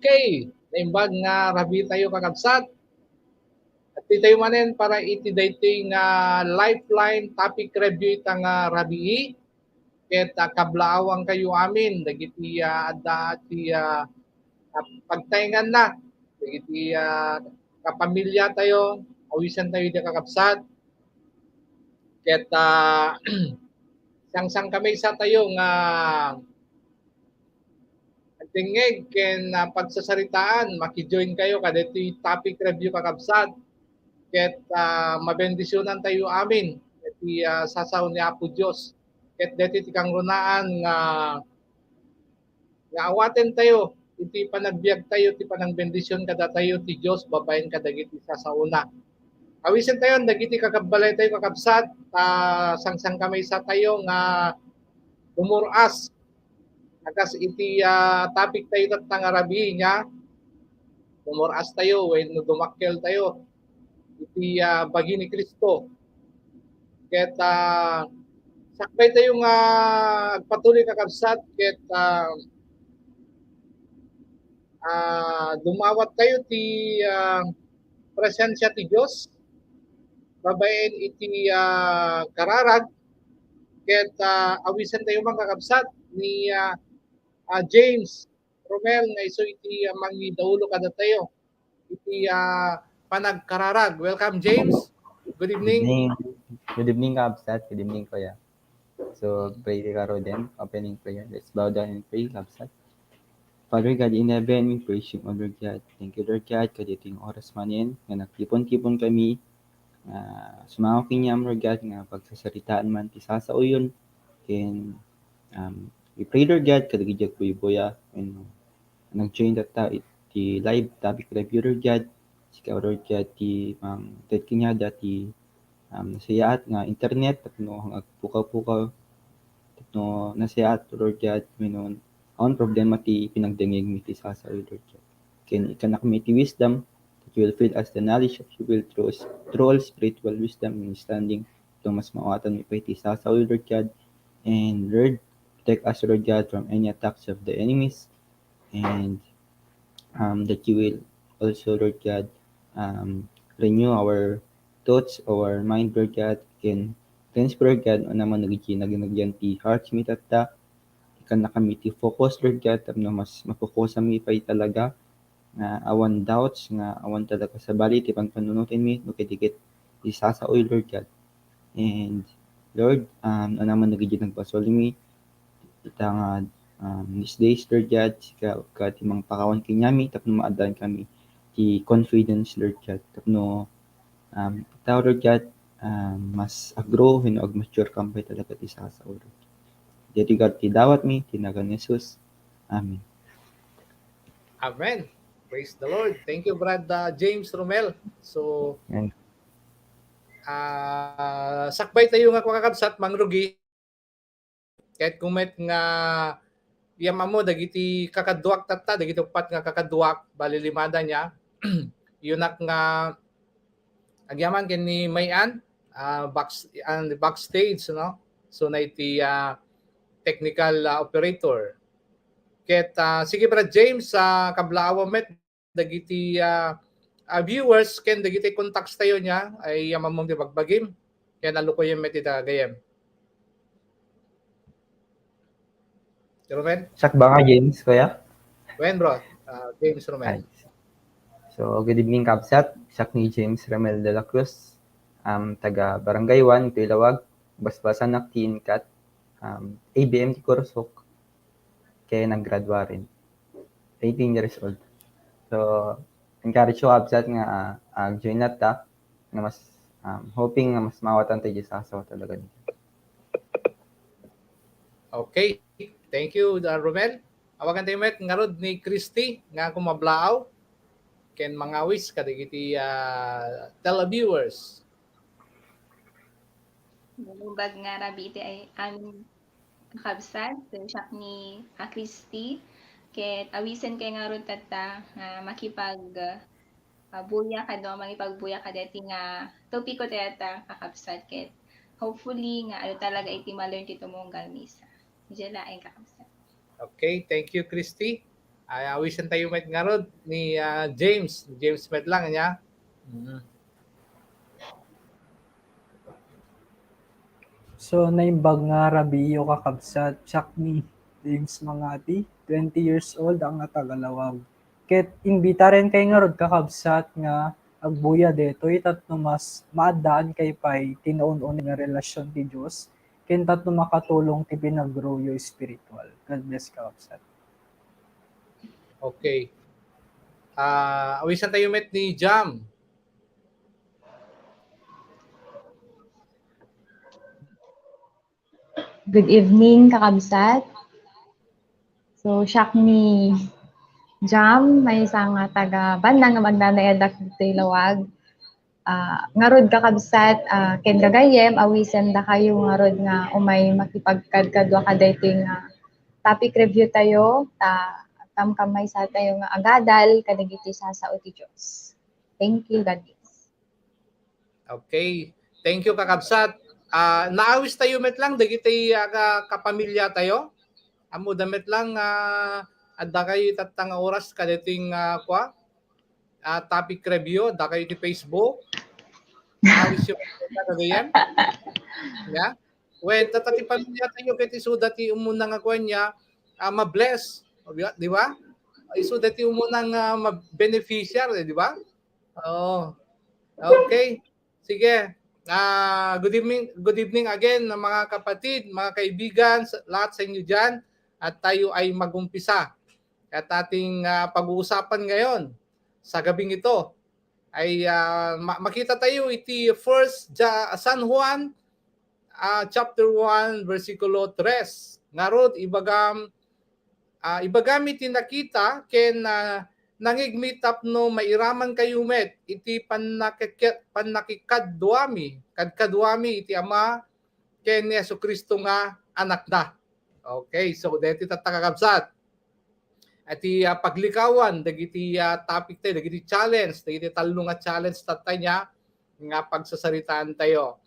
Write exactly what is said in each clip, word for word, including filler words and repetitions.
Okay, naimbag nga rabii tayo, kakabsat. Adtoy tayo manen para iti daytoy nga lifeline topic review ita nga rabii. Ket, ah, kablaawan kayo amin dagiti, ah, adda ti, ah, ah, pagtaenganna dagiti, ah, kapamilya tayo, awisen tayo iti kakabsat. Ket, ah, sangsangkamaysa tayo nga agdengngeg ken, ah, pagsasaritaan, maki-join kayo kadaytoy topic review, kakabsat. Ket, ah, mabendisionan tayo amin iti, ah, sasao ni Apo Dios. Ket daytoy ti kangrunaan nga, nga awaten tayo iti panagbiag tayo ti panangbendision kadatayo ti Dios babaen kadagiti sasaona. Awisen tayo dagiti kakabbalay tayo, kakabsat, ah, sangsangkamaysa tayo nga umur-as. Akas iti, ah, topic tayo tatta nga rabii nga, umur-as tayo wenno dumakkel tayo iti, ah, bagi ni Cristo. Ket, ah, sakbay tayo nga agpatuloy, kakabsat, ket, ah, ah, dumawat tayo ti, ah, presensia ti Dios babaen iti, ah, kararag. Ket, ah, awisen tayo man, kakabsat, ni, ah, ah, James Romel nga isu iti, ah, mangidaulo kadatayo iti, ah, panagkararag. Welcome, James. Good evening. Good evening. Good evening, kakabsat. Good evening, kuya. So, pray ka, Roden. Opening prayer. Let's bow down and pray, kakabsat. Father God in heaven, we praise you, O Lord God. Thank you, Lord God, kadaytoy nga oras manen nga nagtipon-tipon kami nga sumango kaniam, Lord God, nga pagsasaritaan man ti sasaoyon. Ken, um, we pray, Lord God, kadagiti agbuybuya wenno nag-join tatta iti live topic review, Lord God. Sika, Lord God, ti mangted kaniada ti, um, nasayaat nga internet tapno agpukaw-pukaw, tapno nasayaat, Lord God, wenno awan problema ti pinagdengngegmi ti sasaoyo, Lord God. Ken ikkannakami ti wisdom that you will fill us the knowledge of your will through, through all spiritual wisdom and understanding, tapno mas maawatanmi pay ti sasaoyo, Lord God. And Lord, protect us, Lord God, from any attacks of the enemies. And, um, that you will also, Lord God, um, renew our thoughts, our mind, Lord God, ken cleanse, Lord God, awan man dagiti naginagyan ti hearts mi tatta. Ikkannakami ti focus, Lord God, tapno mas mafokusanmi pay talaga nga awan doubts, nga awan talaga sabali ti panpanunotenmi no kadagiti sasaoyo, Lord God. And Lord, um, awan man dagiti nagbasolmi, ita nga, um, these days, Lord God, sika, ka ti mangpakawan kaniami tapno maaddankami ti confidence, Lord God, tapno, um, ita, Lord God, um, mas aggrow wenno agmature kan pay talaga ti sasaoyo, Lord. Daytoy kadi ti dawatmi, iti nagan ni Jesus. Amen. Amen. Praise the Lord. Thank you, Brad, uh, James Romel. So, Amen. Ah, sakbay tayo nga, kakabsat, mangrugi. Ket kumet nga, ammom dagiti kakaduak tatta, dagiti uppat nga kakaduak, bali limada nia. Iyanak nga agyaman ken ni May-an, ah, back-, ah, backstage, no? So, na iti, ah, technical, ah, operator. Ket, ah, sige, Brad James, ah, kablaawan met dagiti, ah, ah, viewers ken dagiti contacts tayo nia, ay ammom ti bagbagim. Ken alukoyem met ita gayyem. Romel? Siak ba nga, James, kuya? Wen, bro. Ah, James Romel. Ay. So, good evening, kabsat. Siak ni James Romel de la Cruz. Um, taga Barangay One, ito Ilawag. Basbasanak ti inkat. Um, A B M ti kursok. Kaya naggraduarin. Eighteen years old. So, encourage ko, kabsat, nga, ah, ah, join latta nga mas, um, hoping nga mas maawatan tayo sa asawa talaga. Okay. Thank you, uh, Romel. Awagan tayo met ngarud ni Christy nga kumablaaw ken mangawis kadagiti, ah, televiewers. Naimbag nga rabii iti ay-, amin kakabsat, so, siak ni, ah, Christy. Ket awisen kay ngarud tatta nga makipag, ah, buya kano, mangipagbuya kadaytoy nga topiko tayo ta, kakabsat. Ket hopefully nga adu talaga iti ma-learn ti tumunggal maysa. Diay laeng, kakabsat. Okay, thank you, Christy. Ay, awisen tayo met ngarud ni, ah, James. James met lang, nya. Mm. So, naimbag nga rabiyo, kakabsat, siak ni James Mangati, twenty years old, nga taga Laoag. Ket imbitaren kay ngarud, kakabsat, nga agbuya detoy tapno mas maaddaan kay pay ti naun-una nga relasyon ti Dios, ken tapno makatulong ti pinagroyo espiritual. God bless, kakabsat. Okay. Ah, awisen tayo met ni Jam. Good evening, kakabsat. So, siak ni Jam, maysa nga taga banda nga magnanayadak ditoy Laoag. Ah, ngarud, kakabsat, ah, ken gagayyem, awisen dakayo ngarud nga umay makipagkadkadua kadaytoy nga topic review tayo, ta kamkammaysa tayo nga agadal kadagiti sasao ti Dios. Thank you, God bless. Okay. Thank you, kakabsat. Ah, naawis tayo met lang dagiti, ah, ka-, kapamilya tayo. Ammoda met lang, ah, adda kayo itatta nga oras kadaytoy nga, ah, kua, ah, topic review, adda kayo ti Facebook. Naawis yung kagayan. Yeah. Wen, tatta ti pamilya tayo, ket isuda ti umuna nga kuan niya, ah, ma-bless. Di ba? Isuda ti umuna nga ma-beneficiary, di ba? Oo. Okay. Sige. Ah, good evening, good evening again, mga kapatid, mga kaibigan, sa, lahat sa inyo diyan. At tayo ay mag-umpisa. At ating, ah, pag-uusapan ngayon sa gabing ito ay, ah, ma-, makita tayo iti First Ja-, San Juan, ah, chapter one, versikulo tres. Ngarud, ibagam, ah, ibagam iti nakita ken, ah, nangngegmi tapno mairaman kayo met iti pannakike-, pannakikaduami, kadkaduami iti Ama ken ni Jesu-Cristo nga Anakna. Okay, so deti tatta, kakabsat. Iti, ah, paglikawan dagiti, ah, topic tayo, dagiti challenge, dagiti tallo nga challenge tatta niya nga pagsasaritaan tayo.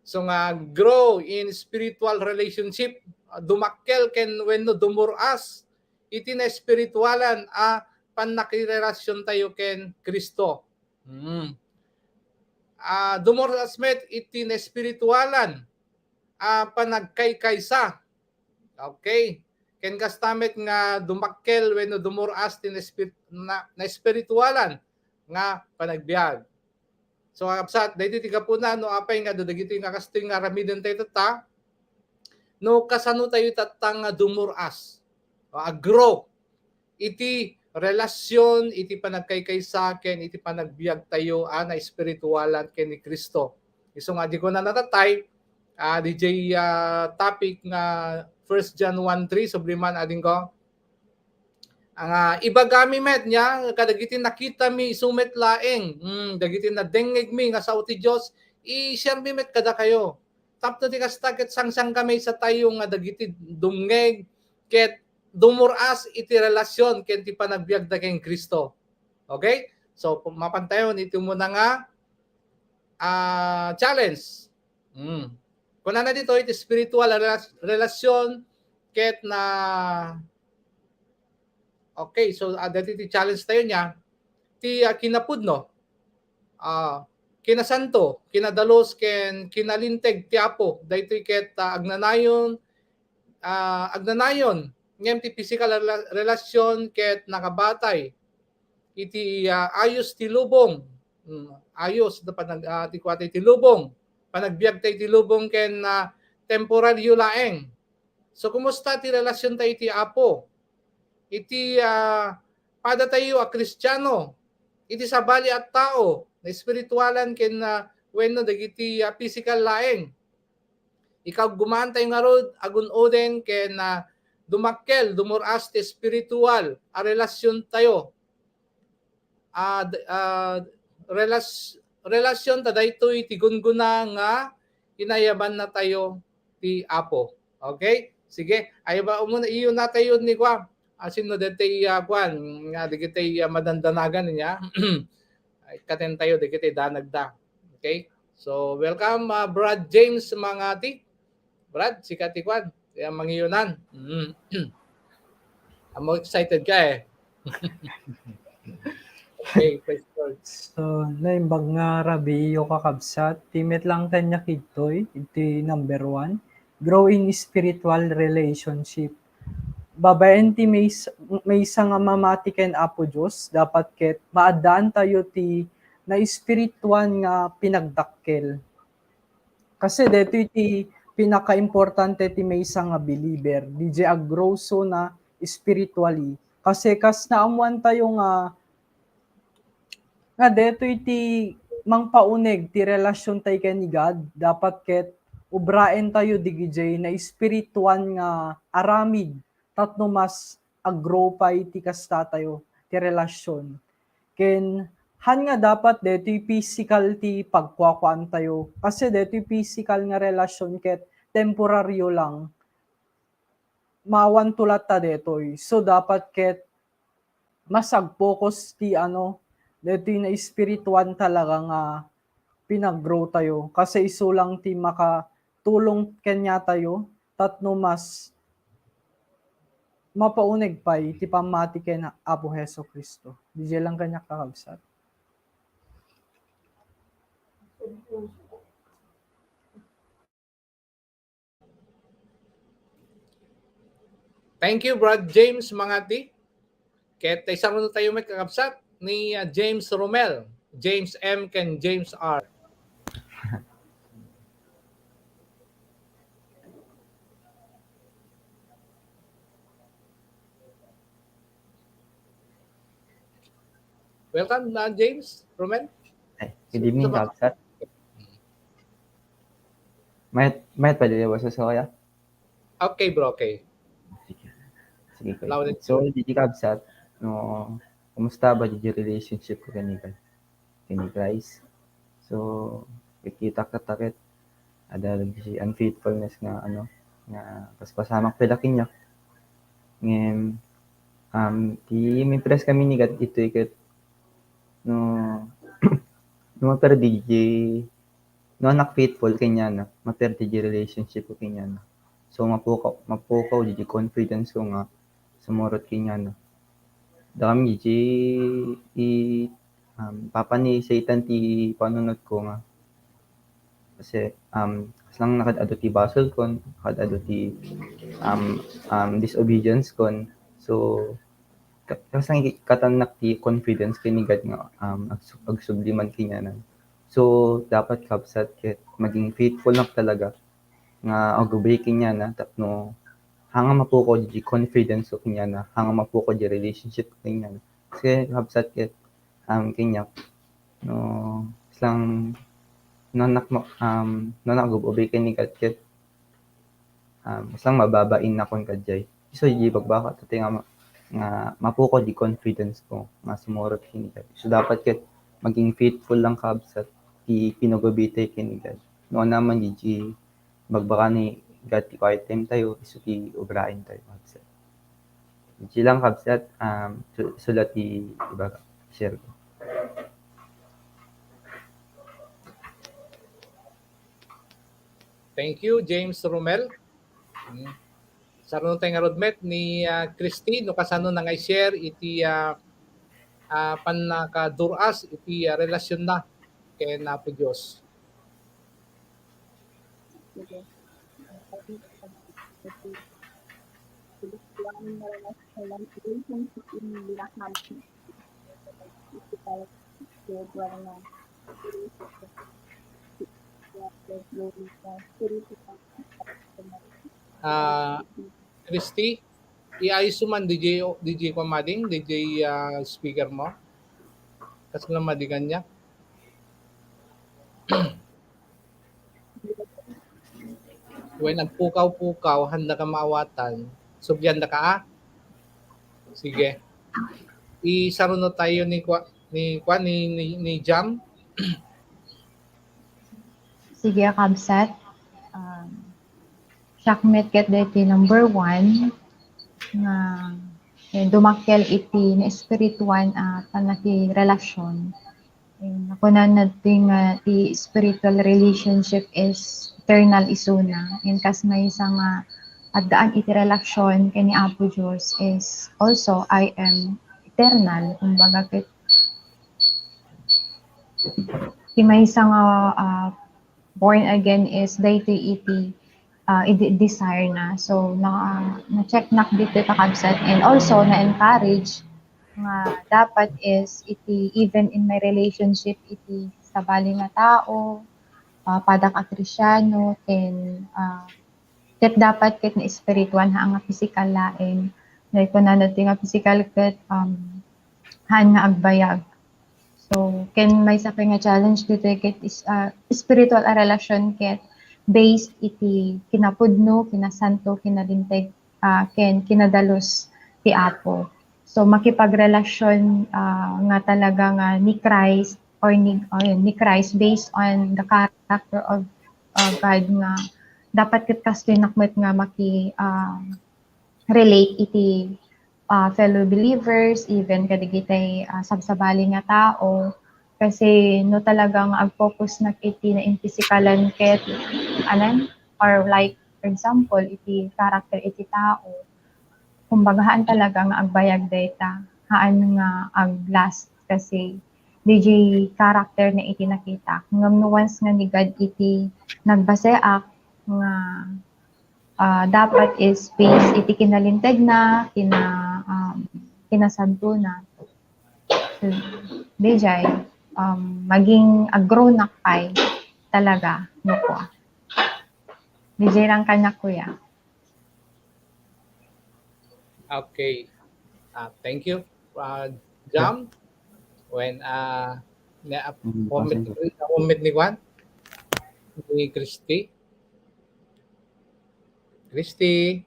So nga, grow in spiritual relationship, ah, dumakkel ken wenno dumur-as iti naespiritualan a pannakirelasion tayo ken Cristo. Hmm. Ah, dumur-as met iti naespiritualan a panagkaykaysa. Okay. Ken kasta met nga dumakkel wenno dumur-as ti naespir-, na, naespiritualan nga panagbiag. So, kakabsat, daytoy ti gapuna no apay nga dagitoy nga kastoy nga aramiden tayo tatta, no kasano tayo tatta nga dumur-as, o, a-grow iti relasyon, iti panagkaykaysa, ken iti panagbiag tayo a naespiritualan ken ni Cristo. Isu nga di ko na natatay, ah, D J, ah, topic nga First John one three, subli man, adingko. Nga ibagami met niya kadagiti nakitami isu met laeng, mm, dagiti nadengngegmi nga sao ti Dios, i-share mi met kadakayo. Tapno ti kasta ket sangsangamaysa tayo nga dagiti dumngeg ket dumur-as iti relasyon ken ti panagbiagda ken Cristo. Okay? So, mapan tayo iti umuna nga, ah, challenge. Mm. Kunana dito, iti spiritual a relas-, relasyon ket na, okay, so, ah, dati ti challenge tayo niya, ti, ah, kinapudno, ah, kinasanto, kinadalus, ken kinalinteg ti Apo, daytoy ket, ah, agnanayon, ah, agnanayon, ngem ti pisikal a rela-, relasyon ket nakabatay iti, ah, ayos ti lubong. Mm, ayos, da panag-, ah, ti kuwata iti lubong. Panagbiag ta iti lubong ken, ah, temporaryo laeng. So, kumusta ti relasyon ta iti Apo? Iti, ah, pada tayo a Kristiano, iti sabali a tao, na espiritualan ken, ah, wenno dagiti, ah, pisikal laeng. Ikaw, gumaan tayo ngarud, agun-oden ken, ah, dumakkel, dumur-as ti espiritual a relasyon tayo. Ah, d-, ah, relas-, relasyon ta daytoy ti gungguna nga inayabanna tayo ti Apo. Okay? Sige, ay ba, umuna, iyo na tayo ni kua. Asin no, deti, ah, kuan, nga dagiti, ah, madandanagan niya. Ay, katen tayo, dagiti danagda. Okay? So, welcome, ah, Brad James Mangati. Brad, sika ti kuan, kaya mangiyonan. Mm. Amo excited ka eh. Okay, praise the Lord. So, naimbag nga rabii, kakabsat, ti met lang kaniak ditoy, iti number one, grow in spiritual relationship. Babaen ti mays-, maysa nga mamati ken Apo Dios, dapat ket maaddaan tayo ti naespirituan nga pinagdakkel. Kasi daytoy ti pinakaimportante ti maysa nga believer, didiay aggrow so na spiritually. Kasi kas naammoan tayo nga, nga daytoy ti mangpauneg ti relasyon tayo ken ni God, dapat ket ubraen tayo digidiay na spirituan nga aramid tapno mas aggrow pay ti kasta tayo ti relasyon. Ken han nga dapat daytoy physical ti pagkuakuan tayo. Kasi daytoy physical nga relasyon ket temporaryo lang. Maawan to latta daytoy. So, dapat ket mas agpokus ti ano, daytoy na espirituan talaga nga pinaggrow tayo. Kasi isu lang ti makatulong kanya tayo, tapno mas mapauneg pay ti pammati ken Apo Jesu-Cristo. Didiay lang kaniak, kakabsat. Thank you, Brad James Mangati. Ket isarunot tayo met, kakabsat, ni, ah, James Romel, James M ken James R. Welcome, uh, James Romel. Ay, good evening, so, kabsat. Mayat, mayat pwede ba sa soya? Okay, bro, okay. Sige. Sige, kuya. Loud and clear. So, diay kabsat, no, kumusta ba diay relationship ko ken ni Christ? So, kikita ka takit, ada lagi si unfaithfulness nga, ano, nga kas pasamak pay la kaniak. Ngem, um, ti impress kami ni God itoy ket no, no maperdi diay, no, anak faithful kaniana, maperdi diay relationship ko kaniana. So, mapukaw, mapukaw diay confidence ko nga sumurot kaniana. Dakami diay i, um, papa ni Satan ti panunot ko nga. Kasi, um, kas lang nakaad-ado ti basol kon, nakaad-ado ti, um, um, disobedience kon. So, ka-, kas lang ikkatannak ti confidence ken ni God nga, um, agsub-, agsubli man kaniana. So, dapat kabsat ket maging faithful nak talaga nga ag-obey kaniana tapno haan nga mapukaw diay confidence ko kaniana, haan nga mapukaw diay relationship ko kaniana. Kasi kabsat ket, um, kaniak, no, kas lang, no, anak mo, um, no, nag-obey ken ni God ket, um, kas lang mababain nakon kadiay. So, diay bagbaka, tatay nga ma-, nga mapukaw diay confidence ko nga sumurot ken ni God. So, dapat ket maging faithful lang kabsat ti pinag-obey tayo ken ni God. No, naman diay bagbaka ni God ti quiet time tayo, isu ti ubraen tayo, kabsat. Diay lang, kabsat, um, su-, sulat ti ibaga, share ko. Thank you, James Romel. Hmm. Sarunot tayo ngarud met ni, ah, Christy, no kasano na nga i-share iti, ah, ah, pannakadur-as iti, ah, relasionna ken Apo Dios. Ah, Christy, iayos man diay, diay kuan mading, diay, ah, speaker mo. Kasla madi kaniak. Wen, agpukaw-pukaw, haanda ka maawatan. Sublianda ka, ah? Sige. Isarunot tayo ni kua-, ni kua-, ni, ni, ni Jam. Sige, kabsat. Um, siak met ket daytoy number one nga, eh, dumakkel iti naespirituan a pannakirelasion. Eh, nakunana ti nga ti spiritual relationship is eternal isuna. And kas maysa nga addaan iti relasion ken ni Apo Dios is also, I am eternal, kumbaga, ket ti maysa nga, ah, born again is daytoy iti, ah, idi-, desire na. So, na, na-check nak dito, kakabsat, and also na-encourage nga dapat is iti, even in my relationship, iti sabali nga tao, ah, padak a Kristiano, ken, ah, ket dapat ket nga espiritual, haan nga pisikal laeng. Dahil kunana ti nga pisikal ket, um, haan nga agbayag. So, ken maysa pay nga challenge ditoy ket is, ah, spiritual a relasyon ket based iti kinapudno, kinasanto, kinalinteg, ah, ken kinadalus ti Apo. So, makipagrelasyon, ah, nga talaga nga ni Christ or ni, ayun, ni Christ based on the character of, ah, God nga dapat ket kastoy nak met nga maki-, ah, relate iti, ah, fellow believers, even kadagitay, ah, sabsabali nga tao. Kasi no talagang ag-focus nak iti naimpisikalan ket, anan, or like, for example, iti character iti tao, kumbaga, haan talaga nga agbayag dayta, haan nga ag-last kasi D J character na iti nakita. Ngem no once nga ni God iti nagbaseak nga, ah, dapat is based iti kinalinteg na, kina-, um, kinasanto na. So, D J, um, maging ag-grow nak pay talaga, no, kuya. D J lang kanya, kuya. Okay. Ah, thank you, ah, Jam. When, ah, na, Mm, comment, pasensya. Comment ni Juan? Ni Christy? Christy?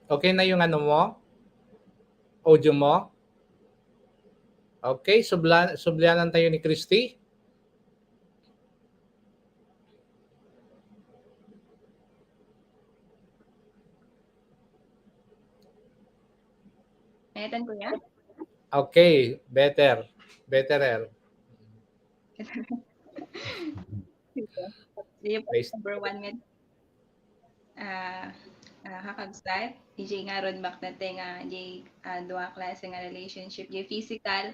Okay na yung ano mo? Audio mo? Okay, subla-, sublianan tayo ni Christy. Etan, kuya? Okay, better. Better, er. Sige. Sige po, Praise number one nga, ah, ah, kakabsat, D J nga rod maknate nga, di, ah, dua klase nga relationship, di physical,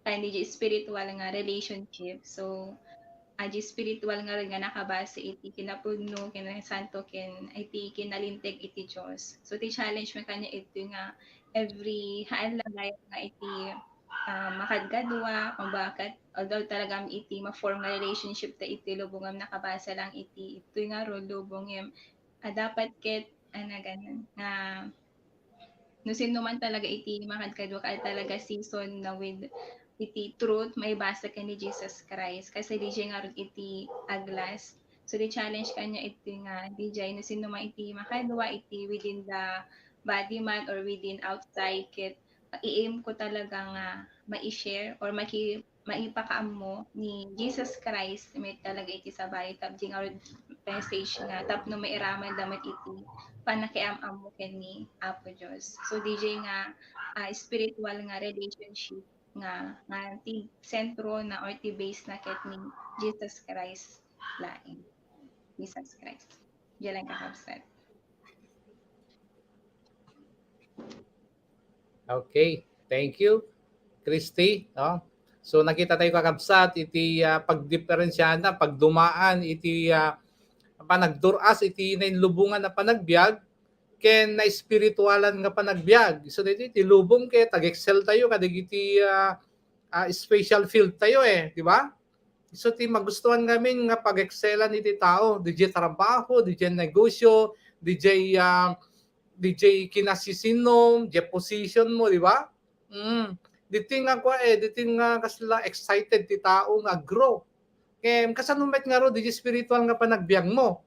ken di spiritual nga relationship. So, ah, di spiritual nga rod nga nakabase iti kinapudno, kinasanto, ken iti kinalinteg iti Dios. So, ti challenge met kaniak iti nga every, haan lang gayam nga iti, ah, makadkadua, kumbaga, although talaga iti ma-form nga relationship ta iti lubong nga nakabase lang iti, iti nga rod lubong, em, ah, dapat ket, ah, naganan, nga no sino man talaga iti makadkadua, ket talaga season na with iti truth, maibasa ken ni Jesus Christ. Kasi di nga rod iti aglas. So, di challenge kaniak iti nga, di no sino man iti makadua, iti within the body man or within outside, ket iim ko talaga nga mai-share or maki-, maipakaammo ni Jesus Christ met talaga iti sabali, tap-, di nga rod message nga tapno mairaman da met iti panakiam-ammo ken ni Apo Dios. So, di nga, ah, spiritual nga relationship nga, nga ti sentro na or ti base na ket ni Jesus Christ laeng. Jesus Christ. Diyan lang, kakabsat. Okay, thank you, Christy. No? So, nakita tayo, kakabsat, iti, ah, pagdiferensyahan na, pagdumaan iti, ah, panagdur-as iti nainlubongan a panagbiag ken naespiritualan nga panagbiag. So, daytoy ti lubong ket ag-excel tayo kadagiti, ah, ah, special field tayo, eh, di ba? So, ti magustuhan ngamin nga pag-excelan iti tao, di jay trabaho, di jay negosyo, di jay, ah, di jay kinasisinnom, di jay position mo, di ba? Mm. Ditoy nga kua, eh, ditoy nga kasla excited ti tao nga ag-grow. Ngem kasano met ngarud iti spiritual nga panagbiag mo?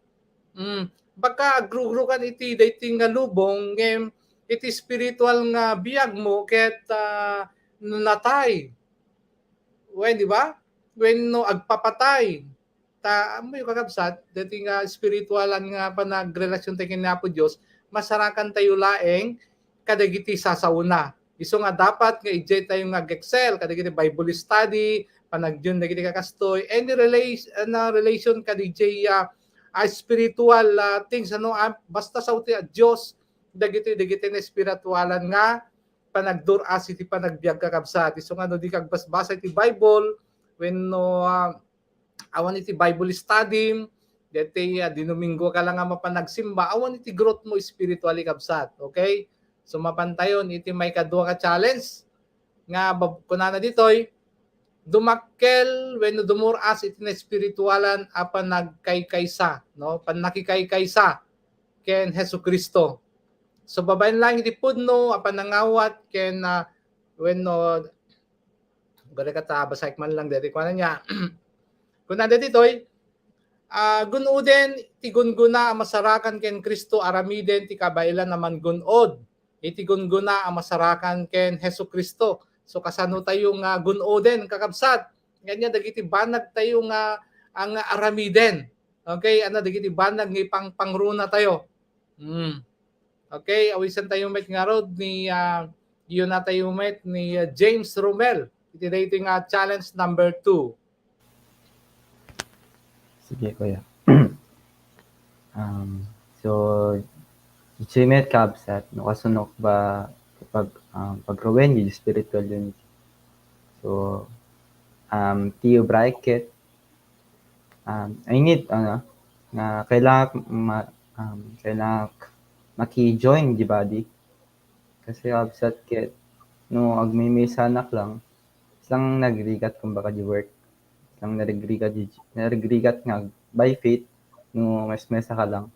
Mm. Baka ag-grow-grow kan iti daytoy nga lubong, ngem iti spiritual nga biag mo ket, ah, natay. Wen, di ba? Wenno agpapatay. Ta, ammoyo, kakabsat, daytoy nga spiritualan nga panagrelasyon tayo ken ni Apo Dios, masarakan tayo laeng kadagiti sasaona. Isu nga dapat nga idiay tayo nga ag-excel kadagiti Bible study, panagdion dagiti kakastoy, any rela-, ano, relation kadidiay, ah, ah, spiritual, ah, things, ano, ah, basta sao ti a Dios, dagiti, dagiti naespiritualan nga panagdur-as iti panagbiag, kakabsat. Isu nga no dika agbasbasa iti Bible, wenno, ah, awan iti Bible study, deti, ah, Domingo ka lang nga mapan nagsimba, awan iti growth mo spiritually, kabsat. Okay? So, mapantayon iti maikadua nga challenge nga bab-, kunana ditoy, dumakkel wenno dumur-as iti naespiritualan a panagkaykaysa, no? Pannakikaykaysa ken Jesu-Cristo. So, babaen lang iti pudno a panangawat ken, ah, wenno, gari ka ta, basaek man lang deti, kuana niya. Kunana ditoy, ah, gun-oden ti gungguna a masarakan ken Cristo, aramiden ti kabaelan a manggun-od iti gungguna a masarakan ken Jesu-Cristo. So, kasano tayo nga gun-oden, kakabsat? Nga ania dagiti banag tayo nga, nga aramiden. Okay? Ano dagiti banag nga ipangpangruna tayo? Hmm. Okay, awisan tayo met ngarud ni, ah, yun na tayo met ni, ah, James Romel. Iti daytoy nga challenge number two. Sige, kuya. Um, so, iti met, kabsat, no, kasunok ba pag, um, pagruen iti spiritual unity? So, um, ti ubraek ket, um, I need, ano, nga kailangan ma-, um, kailangan maki-join di body. Kasi, kabsat, ket no agmimisanak lang, lang nagrigat, kumbaga, di work. Lang narigrigat di, narigrigat nga by faith, no mas mesa ka lang.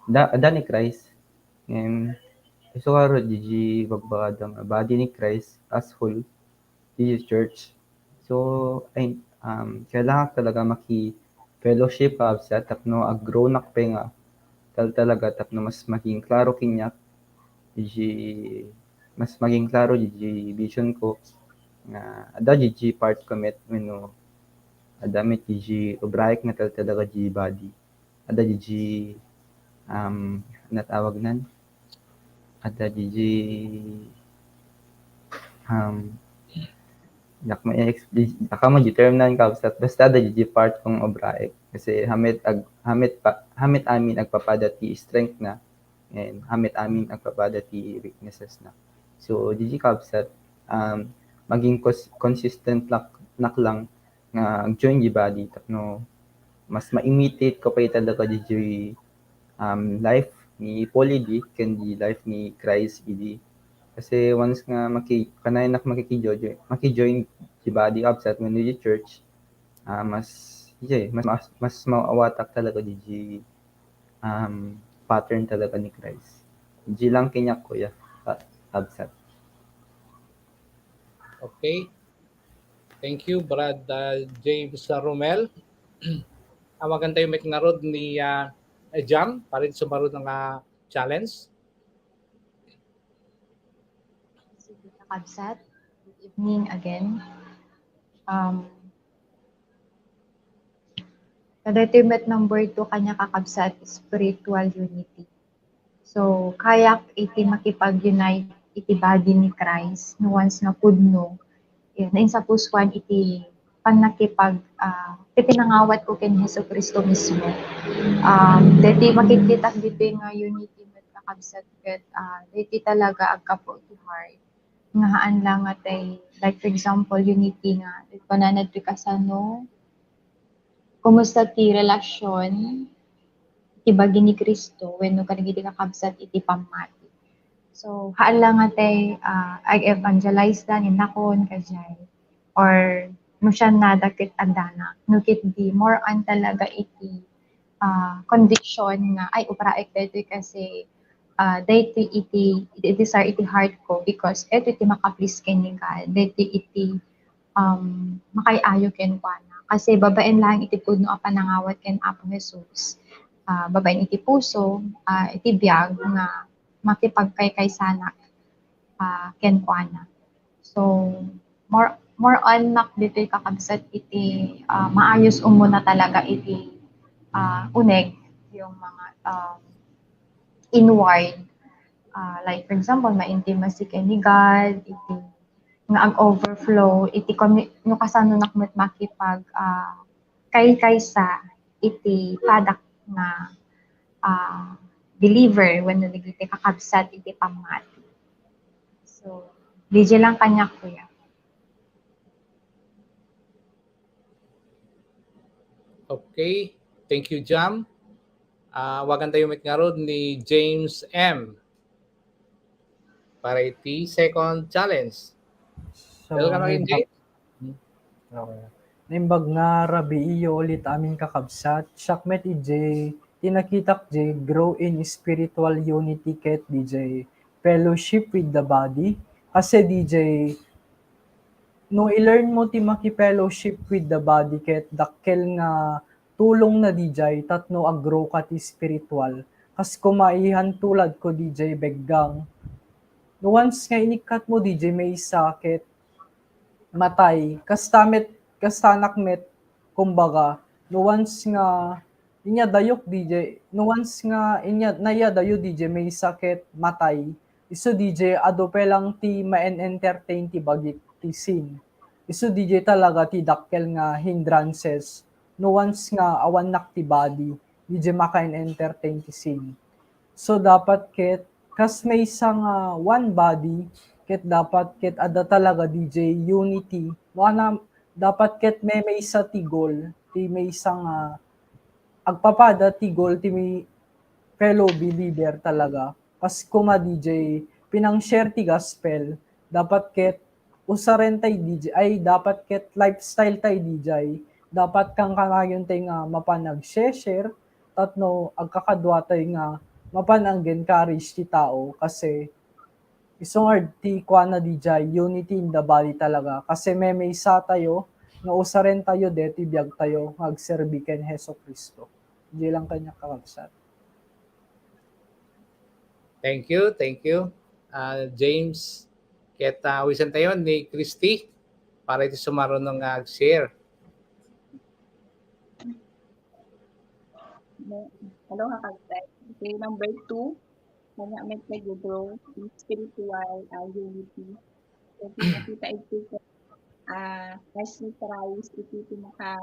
Da, da ni Christ. Ngem, isu ngarud, di, di bagbagada nga body ni Christ as whole, di church. So, ay, um, kailangan talaga maki-fellowship, kabsat, tapno ag-grow nak pa nga tal-, talaga, tapno mas maging klaro kaniak, di, mas maging klaro di vision ko nga adda di part ko met wenno adda met di ubraek nga tal-, talaga di body. Adda di, um, natawag nan? Adda di, um, dak ma-explain, dak ma-determine, kabsat, basta adda di part kong ubraek. Kasi hamet ag-, hamet pa, hamet amin agpapada ti strength na, and hamet amin agpapada ti weaknesses na. So, di, kabsat, um, maging cons-, consistent lak-, nak lang nga ag-join di body tapno mas ma-imitate ko pay talaga di, um, life ni Paul idi ken di life ni Christ idi. Kasi once nga maki-, kanayon nak makiki-join, maki-join di body, kabsat, wenno di church, ah, mas, yeah, mas, mas, mas maawatak talaga di, um, pattern talaga ni Christ. Di lang kaniak, kuya, ah, kabsat. Okay. Thank you, Brad, uh, James, uh, Romel. Awagan tayo met ngarud ni, uh, Jam, para iti sumarud nga challenge. Sige, kakabsat. Good evening again. Um, kadaytoy met number two kaniak, kakabsat, spiritual unity. So, kayak iti makipag-unite iti body ni Christ, no, once nga pudno, yun, nainsapusuan iti pannakipag-, ah, iti nangawat ko ken Jesu-Cristo mismo. Um, deti makikita ditoy nga unity met, kakabsat, ket, ah, deti talaga aggapu iti heart. Nga haan lang nga tay, like, for example, unity nga, kunana ditoy kasano, kumusta ti relasyon ti bagi ni Cristo wenno kadagiti kakabsat iti pammati? So, haan lang nga tay, ah, ag-evangelize da, ninakon, kadiay. Or, no siannada ket addana. No ket di, more on talaga iti, ah, conviction nga, ay, ubraek daytoy kasi, ah, daytoy iti, iti desire iti heart ko because ito iti maka-please ken ni God. Daytoy iti um, makaay-ayo kenkuana. Kasi babaen laeng iti pudno a panangawat ken Apo Jesus, ah, babaen iti puso, ah, iti biag nga makipagkaykaysanak, ah, kenkuana. So, more, more on nak ditoy, kakabsat, iti, ah, maayos umuna talaga iti, ah, uneg, yung mga, um, inward. Ah, like, for example, ma-intimacy ken ni God, iti nga ag-overflow iti commu-, no kasano nak met makipag, ah, kaykaysa iti padak nga, ah, believer wenno dagiti kakabsat iti pammati. So, diay lang kaniak, kuya. Okay. Thank you, Jam. Ah, awagan tayo met ngarud ni James M. Para iti second challenge. So, Welcome again, naimbag, James. Okay. Naimbag nga rabiiyo ulit amin kakabsat. Siak met idiay, ti nakitak diay grow in spiritual unity ket diay fellowship with the body. Kasi diay, no i-learn mo ti maki-fellowship with the body ket dakkel nga tulong na diay tapno ag-grow ka ti spiritual. Kas kumaihan tulad ko diay beggang. No once nga inikkat mo diay maysa ket matay, kasta met, kastanak met, kumbaga, no once nga inyadayok diay, no once nga inya, nayadayo diay maysa ket matay, isu diay adu pay lang ti ma-entertain ti bagik ti sin. Isu diay talaga ti dakkel nga hindrances no once nga awannak ti body, diay maka-entertain ti sin. So, dapat ket kas maysa nga one body, ket dapat ket adda talaga diay unity. No, ana, dapat ket maymaysa ti goal, ti maysa nga agpapada ti goal ti may fellow believer talaga. Kas kuma diay pinang-share ti gospel, dapat ket usaren tay diay, ay, dapat ket lifestyle tay diay. Dapat kankanayon tay nga mapan ag-share, tapno agkakadua tay nga mapan ag-encourage ti tao, kasi isungad ti kuana diay, unity in the body talaga. Kasi maymaysa tayo nga usaren tayo deti biag tayo nga agserbi ken Jesu-Cristo. Diay lang kaniak, kakabsat. Thank you, thank you, ah, James. Ket, ah, awisan tayo ni Christy para iti sumaruno nga ag-share. Hello, kakabsat. Okay, number two, kanya met nga grow in spiritual, ah, unity. So, pinakita ito sa, ah, as ni Christ, iti pinaka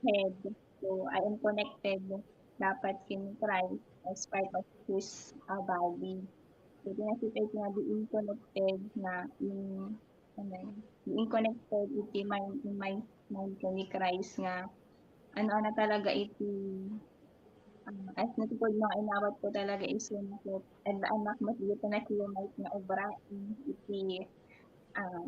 head. So, I am connected dapat ken Christ as part of his, ah, body. So, pinakita ito nga being connected nga in, ano, being connected iti mind, in mind, mind ken ni Christ nga ano, ano talaga iti, ah, as natipod nga inawat ko talaga isu na ket adda anak met dagiti naki-unite nga obra iti, ah,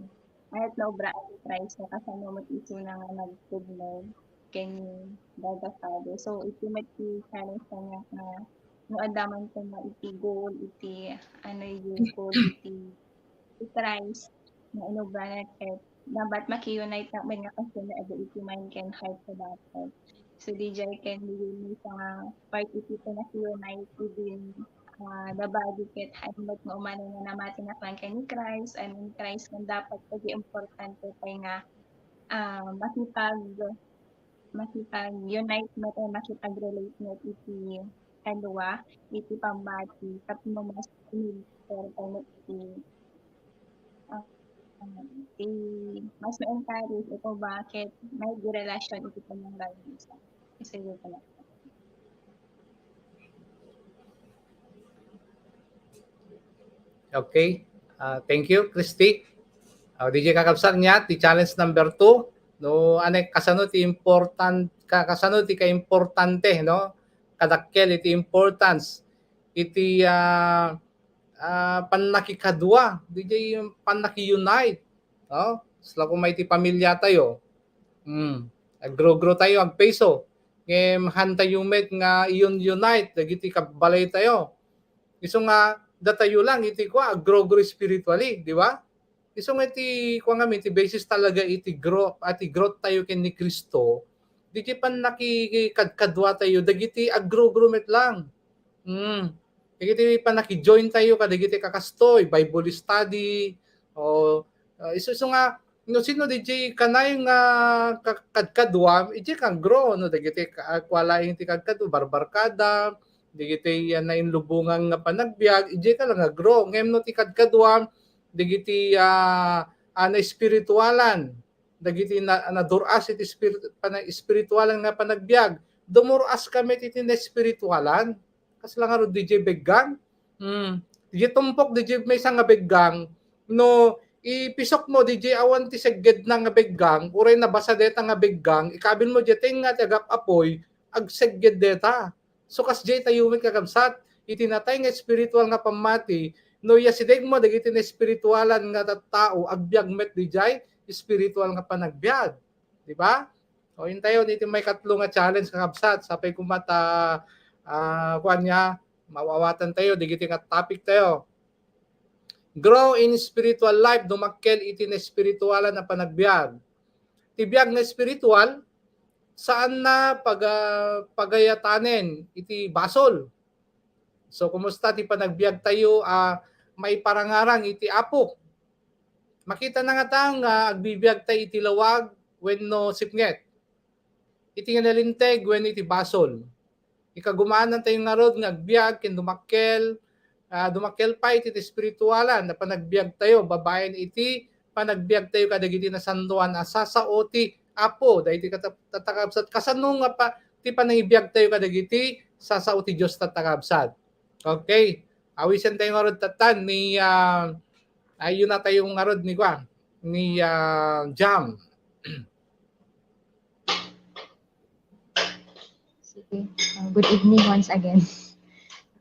ayat na obra ni Christ nga kasano met isuna nga nagpudno ken ni God the Father. So, iti met ti challenge kaniak nga no adda man koma iti goal, iti ano, yung goal, iti, iti Christ nga inobra na ket dapat maki-unite na met nga kasano adda iti mind ken heart ko dapat. So, diay ken diay maysa nga part iti panaki-unite within, ah, the body ket hain met nga umano nga namati na ken ni Christ, I mean, Christ nga dapat iti importante pay nga, ah, makipag-, makipag-unite met o makipag-relate met iti kadua, iti pammati, tapno mas umibtor tayo iti, ah, ah, ti-, mas ma-encourage iti bakit may relasyon iti pananggalinsa. Kasi yun pala. Okay. Ah, thank you, Christy. Ah, diay kakabsat nga, ti challenge number two, no, ane, kasano ti important, ka-, kasano ti kaimportante, no? Kadakkel iti importance iti, ah, ah, pannakikadua, diay pannaki-unite, no? Sla koma iti pamilya tayo. Hmm. Ag-grow-grow tayo, agpeso. Ngem, han tayo met nga i-unite dagiti kabbalay tayo. Isu nga, datayo lang iti kua, ag-grow-grow spiritually, di ba? Isu nga iti, kua nga, iti basis talaga iti growth, iti growth tayo ken ni Cristo. Diay pannakikadkadua tayo, dagiti ag-grow-grow met lang. Hmm. Dagiti pannaki-join tayo kadagiti kakastoy, Bible study, o, ah, isu, isu nga, no sino diay kanayon nga ka-, kadkadua, diay ka grow, no, dagiti ka-, ah, kua laeng ti kadkadua, barbarkada, dagiti, ah, nainlubongan nga panagbiag, diay ka lang nga grow. Ngem no ti kadkadua, dagiti, ah, ah, naespiritualan, dagiti na-, nadur-as iti spirit-, pana-, espiritualan nga panagbiag, dumur-as ka met iti naespiritualan. Kasla ngarud diay beggang. Hmm. Diay tumpok diay maysa nga beggang, no ipisok mo diay awan ti seggedna nga beggang, uray nabasa dayta nga beggang, ikabil mo diay tengnga ti agap-apoy, agsegged dayta. So, kasdiay tayo met, kakabsat, iti natay nga espiritual nga pammati, no iyasideg mo dagiti naespiritualan nga tattao, agbiag met diay espiritual nga panagbiag. Di ba? O, intayon iti maikatlo nga challenge, kakabsat, sapay koma ta, ah, kuan niya, maawatan tayo, dagiti nga topic tayo. Grow in spiritual life, dumakkel iti naespiritualan a panagbiag. Ti biag nga espiritual, saan na paga-, pagayatanen iti basol. So, kumusta ti panagbiag tayo a maiparangarang iti Apo? Makita na ngata nga agbibiag tayo iti lawag wenno sipnget, iti nga nalinteg wenno iti basol. Ikagumaan tayo ngarud nga agbiag ken dumakkel, ah, dumakkel pay iti espiritualan a panagbiag tayo, babaen iti panagbiag tayo kadagiti nasantoan a sasao ti Apo, dagiti kata-, tatakabsat. Kasano nga pa-, ti panangibiag tayo kadagiti sasao ti Dios, tatakabsat? Okay. Awisen tayo ngarud tattan ni, ah, ayuna tayo ngarud ni kuan, ni, ah, Jam. Sige. Uh, good evening once again,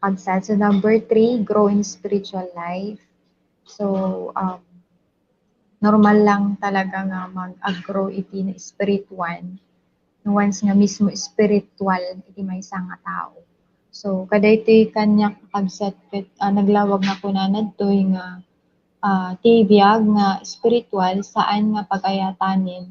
kabsat. So, number three, grow in spiritual life. So, um, normal lang talaga nga mag-grow iti naespirituan, no once nga mismo spiritual iti maysa nga tao. So, kadaytoy kaniak, kabsat, ket, ah, naglawag nga kunana ditoy nga, ah, ti biag nga spiritual, saan nga pagayatanen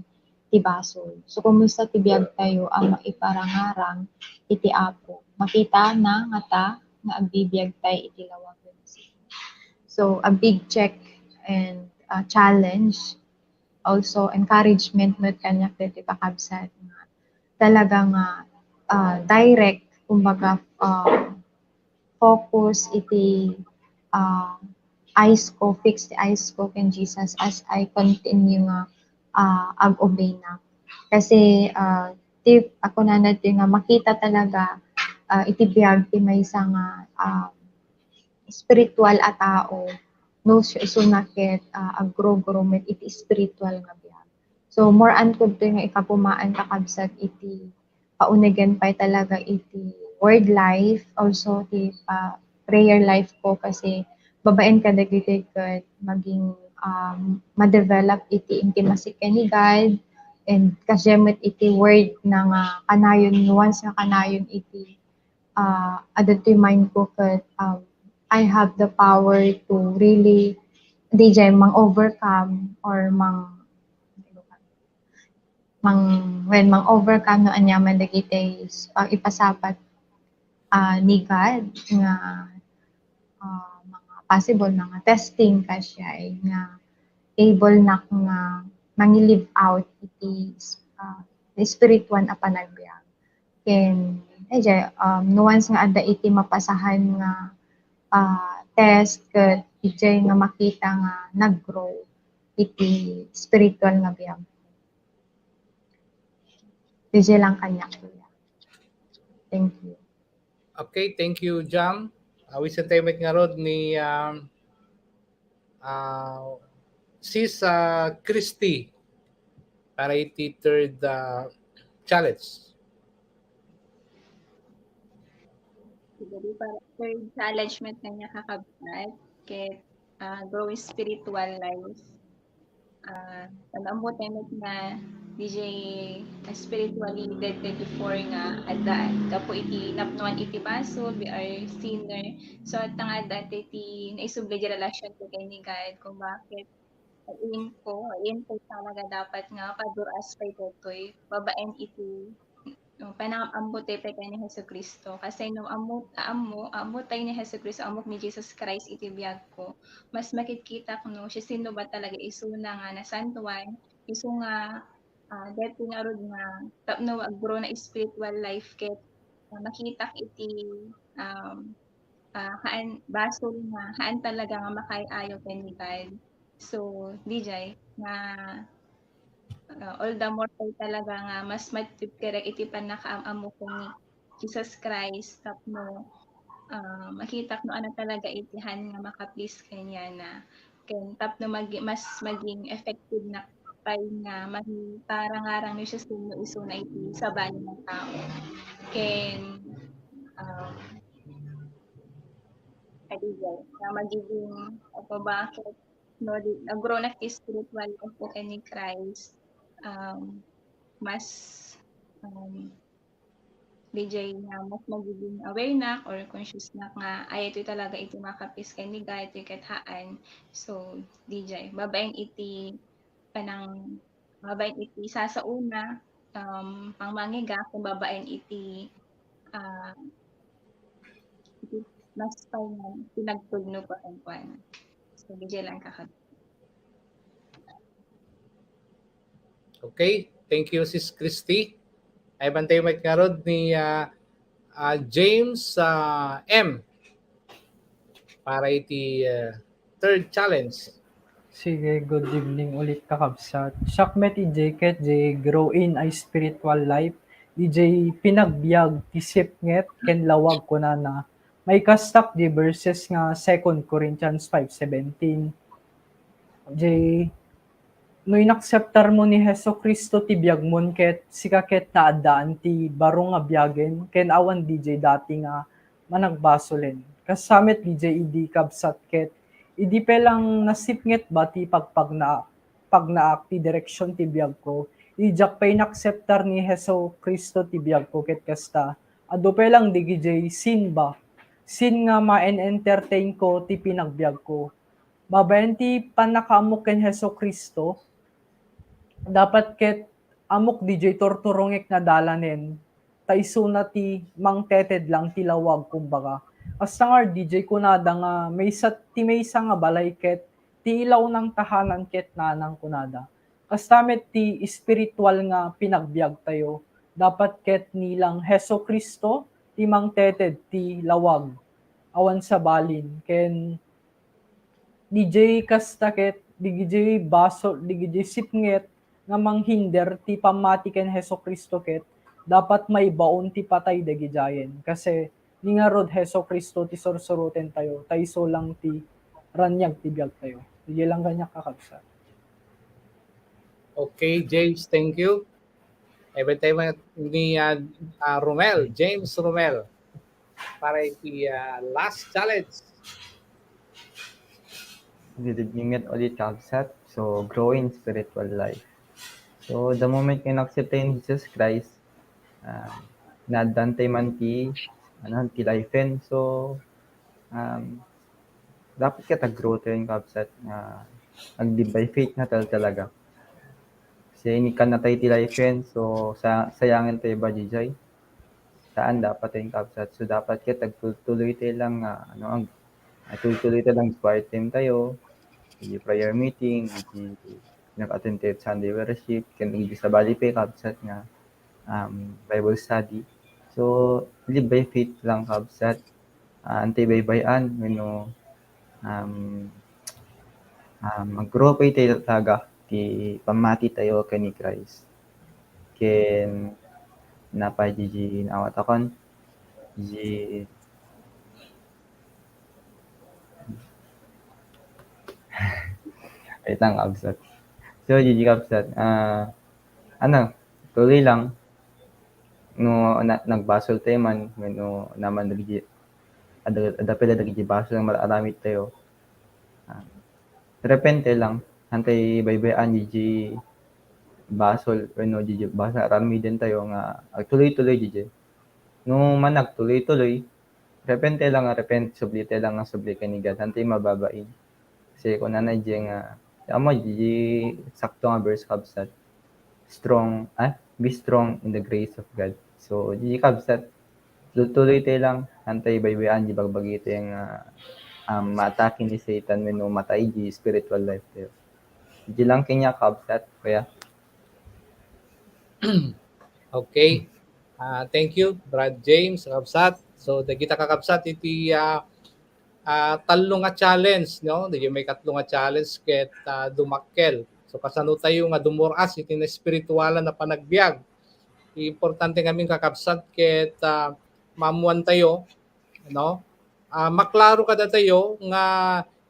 ti basol. So, kumusta ti biag tayo a maiparangarang iti Apo? Makita na ngata nga agbibiag tayo iti lawag wenno sipnget. So, a big check and, uh, challenge, also encouragement met kaniak daytoy, kakabsat, nga talaga nga, uh, direct, kumbaga, uh, focus iti, ah, eyes ko, fix ti eyes ko ken Jesus as I continue nga, ah, ag-obey na. Kasi, ah, ti, ako na ti nga makita talaga, ah, iti biag ti maysa nga, ah, spiritual a tao, no, isu-, isuna ket, ah, aggrow-grow met iti spiritual nga biag. So, more on kudtoy nga ikapumaan, kakabsat, iti paunegen pay talaga iti word life, also ti pa-, prayer life ko, kasi babaen kadagiti ket maging, um, ma-develop iti intimacy ken ni God, and kasdiay met iti word na nga kanayon, once nga kanayon iti, ah, adda ti mind ko ket, um, I have the power to really, diay, mang-overcome or mang-, mang-, when mang-overcome no aniaman dagiti s-, ah, ipasapat, ah, ni God nga, ah, mga possible nga testing, kasdiay, nga able nak nga mangi-live out iti s-, ah, spiritual a panagbiag. Ken, eh, diay, um, no once nga adda iti mapasahan nga, ah, test, ket diay nga makita nga nag-grow iti spiritual nga biag. Diay lang kaniak, kuya. Thank you. Okay, thank you, Jam. Awisen tayo met ngarud ni, um, ah, Sis, ah, Christy para iti third, ah, challenge. Sige, para third challenge met nga, kakabsat, ket, ah, growing spiritual life. Ah, no ammo tayo met nga diay spiritually dead tayo before nga adda, gapu iti napnuan iti basol, we are sinner. So, adda nga adda ti naisubli diay relasyon tayo ken ni God, kung bakit, ain ko, ain ko talaga dapat nga paduras pay daytoy, babaen iti, no, panangam-ammo tayo pay ken ni Jesu-Cristo. Kasi no ammo, ammo, ammo tayo ni Jesu-Cristo, ammok ni Jesus Christ iti biag ko, mas makitkitak no siasino ba talaga isuna nga nasantoan, isu nga, ah, daytoy ngarud nga tapno ag-grow na spiritual life ket, ah, makitak iti, um, ah, haan, basol nga haan talaga nga makaay-ayo ken ni God. So, diay nga, ah, all the more pay talaga nga mas makitkitak iti pannakaam-ammo ken ni Jesus Christ tapno, ah, makitak no ano talaga iti han nga maka-please kaniana. Ken tapno magi-, mas maging effective na pay nga mahiparangarang no siasino isuna iti sabali nga tao. Ken, um, kadi nga magiging, ano ba, ket no, di, nag-grow na ti spiritual life ko ken ni Christ, um, mas, um, diay nga mas magiging aware na or conscious na nga, ay, itoy talaga iti maka-please ken ni God, itoy ket haan. So, diay, babaen iti panang-, babaen iti sasaona, um, pangmangiga, ken babaen iti, ah, iti mas pay nga pinagtulnog ko kenkuana. So, diay lang, kakabsat. Okay, thank you, Sis Christy. Ay, bantay met ngarud ni, ah, ah, James, ah, M para iti, ah, third challenge. Sige, good evening ulit, kakabsat. Siak met idiay ket diay grow in a spiritual life, idiay pinagbiag ti sipnget ken lawag, kunana. Maikastak diay verses nga Second Corinthians five seventeen. Diay, no inakseptarmo ni Jesu-Cristo ti biagmon ket sika ket naaddaan ti baro nga biagen ken awan diay dati nga managbasolen. Kas sa met diay idi, kabsat, ket idi pay lang nasipnget ba ti pagpagna-, pagnaak ti direksion ti biagko, idi diak pay inakseptar ni Jesu-Cristo ti biagko ket kasta, adu pay lang diay sin ba, sin nga ma-entertainko ti pinagbiagko. Babaen ti pannakaamok ken Jesu-Cristo, dapat ket ammok diay turturongek nga dalanen, ta isuna ti mangteted lang ti lawag, kumbaga. Kasta ngarud diay kunada nga maysa ti maysa nga balay ket ti ilaw nang tahanan ket nanang kunada. Kasta met ti espiritual nga pinagbiagtayo, dapat ket ni lang Jesu-Cristo ti mangteted ti lawag, awan sabalin, ken diay kasta ket diay basol, diay sipnget nga manghinder ti pammati ken Jesu-Cristo ket dapat maibaon ti patay dagidiayen. Kasi ni ngarud Jesu-Cristo ti sursurotentayo, ta isu lang ti raniag ti biagtayo. Diay lang kaniak, kakabsat. Okay, James, thank you. Ay, bantay met ni, ah, ah, Romel, James Romel, para iti, ah, last challenge. Good evening met ulit, kabsat. So, growing spiritual life. So, the moment nga inakseptayo ni Jesus Christ, ah, naaddantay man ti, ano, ti life-en. So, um, dapat ket ag-grow tayo, kabsat, nga ag-live by faith nga tal-, talaga. Kasi inikkan na tayo ti life-en, so sa-, sayangen tayo ba diay? Saan, dapat tayo, kabsat. So dapat ket agtultuloy tayo lang nga, ano, ag-, agtultuloy tayo lang quiet time tayo, iti prayer meeting, iti nag-attend tayo Sunday worship, ken iti sabali pay, kabsat, nga, um, Bible study. So, live by faith lang, kabsat. Ah, antay baybay-an wenno, um, um, mag-grow pay tayo talaga ti pammati tayo ken ni Christ. Ken napay diay naawatakon, diay Wait lang, kabsat. So, diay, kabsat, ah, ano, tuloy lang. No, na-, nagbasol tayo man, wenno naman dagiti, adda, adda pay la dagiti basol nga mar-aramid tayo. Ah, repente lang, antay baybay-an diay basol, wenno diay basol nga aramiden tayo nga agtuloy-tuloy diay. No man agtuloy-tuloy, repente lang nga repente, subli tayo lang nga subli ken ni God, antay mababain. Kasi kunana diay nga, ammom diay sakto nga verse, kabsat, strong, ah, "Be strong in the grace of God." So, diay, kabsat, tuloy-tuloy tayo lang, antay baybay-an diay bagbagi tayo nga, um, maatake ni Satan wenno matay diay spiritual life tayo. Diay lang kaniak, kabsat, kuya. Okay. Ah, thank you, Brad James, kakabsat. So, dagita, kakabsat, iti, ah, ah, tallo nga challenge, no? Dagiti maikatlo nga challenge ket, ah, dumakkel. So, kasano tayo nga dumur-as iti naespiritualan a panagbiag? Importante ngamin, kakabsat, ket, ah, maammoan tayo, no? ah, maklaro kadatayo nga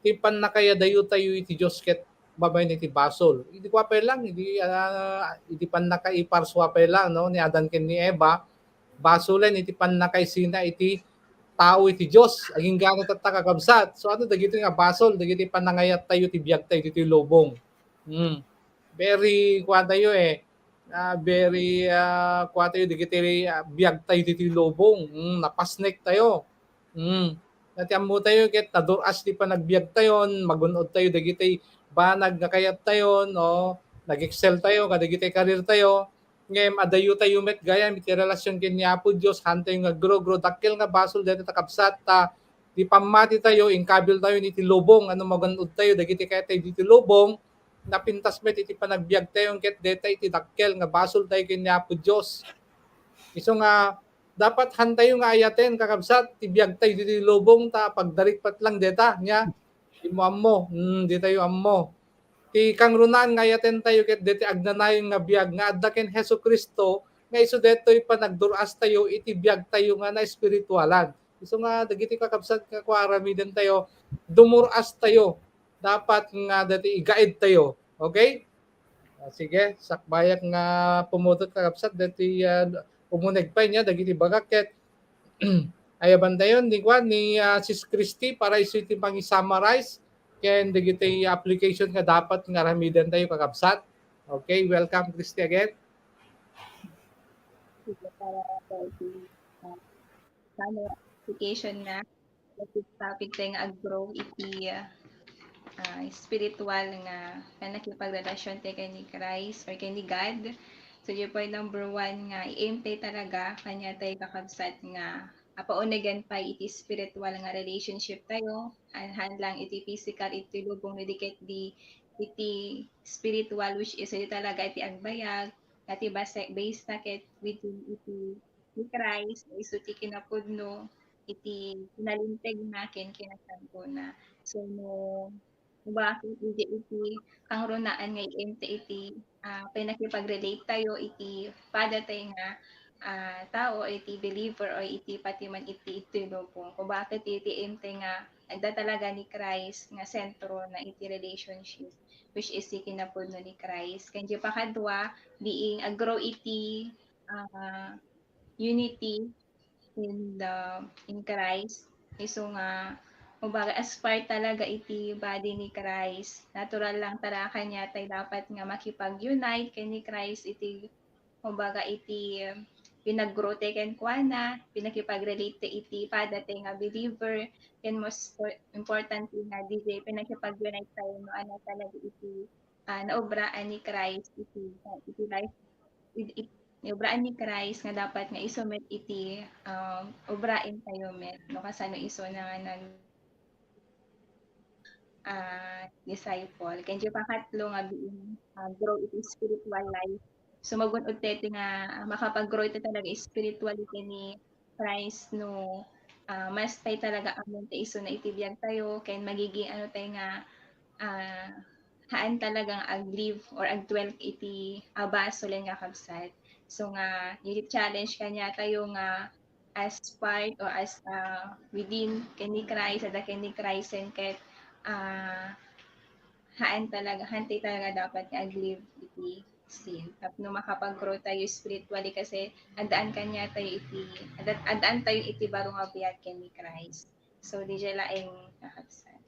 ti pannakayadayo tayo iti Dios ket babaen iti basol. Idi kua pay lang, idi, ah, idi pannakaiparsuwa pay lang, no, ni Adan ken ni Eva, basolen iti pannakaisina iti tao iti Dios. Agingga tatta, kakabsat. So, ano dagiti nga basol? Dagiti panangayat tayo ti biag tayo ditoy lubong. Hmm. Very, kuan tayo eh, ah, very, ah, kuan tayo, dagiti, ah, biag tayo ditoy lubong. Hmm, napasnek tayo. Hmm. Nga ti ammo tayo, ket nadur-as ti panagbiag tayon, magun-od tayo dagiti banag nga kayat tayon, o nag-excel tayo kadagiti career tayo. Ngem adayo tayo met gayam iti relasyon ken ni Apo Dios, haan tayo nga grow, grow. Dakkel nga basol dayta, kakabsat, ta di pammati tayo, inkabil tayo iti lubong, ano, magun-od tayo dagiti kayat tayo ditoy lubong, napintas met iti panagbiag tayo, ket dayta iti dakkel nga basol tayo ken ni Apo Dios. Isu nga, dapat haan tayo nga ayaten, kakabsat, ti biag tayo ditoy lubong, ta pagdarikpat lang dayta, nia, di mo ammo, hmm, di tayo ammo. Ti kangrunaan nga ayaten tayo ket dayta agnanayon nga biag nga adda ken Jesu-Cristo, nga isu daytoy panagdur-as tayo iti biag tayo nga naespiritualan. Isu nga dagiti, kakabsat, nga kua aramiden tayo, dumur-as tayo. Dapat nga dayta i-guide tayo. Okay? Ah, sige, sakbayak nga pumutut, kakabsat, dayta, ah, umuneg pay, nia, dagiti bagak ket ayaban tayo ni kua, ni, ah, Sis Christy para isu iti mangi-summarize ken dagiti application nga dapat nga aramiden tayo, kakabsat. Okay, welcome, Christy, again. Sige, para sa, ah, summarification na, topic tayo nga ag-grow iti, ah, spiritual nga pannakipagrelasyon tayo ken ni Christ or ken ni God. So, di pay number one nga i-aim tayo talaga, kaniatayo, kakabsat, nga apaunegen pay iti spiritual nga relationship tayo. Haan lang iti physical, iti lubong, no di ket di iti spiritual, which is iti talaga iti agbayag, nga ti base, base na ket within iti ni Christ, isu ti kinapudno iti kinalinteg na ken kinasanto na. So, no, no bakit, iti, iti kangrunaan nga i-aim tayo iti, ah, pannakipag-relate tayo iti pada tayo nga, ah, tao, iti believer, o iti pati man iti, iti lubong. Kung bakit iti aim tayo nga adda talaga ni Christ nga sentro na iti relationship, which is ti kinapudno ni Christ. Ken di pakadua, being a grow iti, ah, unity in the, in Christ. Isu nga, kumbaga, as part talaga iti body ni Christ, natural lang talaga kaniatayo dapat nga makipag-unite ken ni Christ iti, kumbaga, iti pinag-grow tayo kenkuana, pinakipag-relate tayo iti pada tayo nga believer, ken most importantly nga, di jay pinakipag-unite tayo no ania talaga iti, ah, naobraan ni Christ iti, iti life, it, it, naobraan ni Christ nga dapat nga isu met iti, um, obraen tayo met, no, kasano isu na nga nag-, ah, disciple. Ken di pakatlo nga being, ah, grow iti spiritual life. So, magun-od tayo nga, ah, makapag-grow tayo talaga spiritually ken ni Christ no, ah, mas tayo talaga ammo nga isu na iti biag tayo, ken magiging ano tayo nga, ah, haan talaga nga ag-live or agdwell iti, ah, basolen nga kabsat. So nga, iti challenge kaniatayo nga as part or as, ah, within ken ni Christ, adda ken ni Christ, ken ket, ah, haan talaga, haan tayo talaga dapat nga ag-live iti sin. Tapno makapag-grow tayo spiritually kasi addaan kaniatayo iti, adda-, addaan tayo iti baro nga biag ken ni Christ. So, di jay laeng, kakabsat.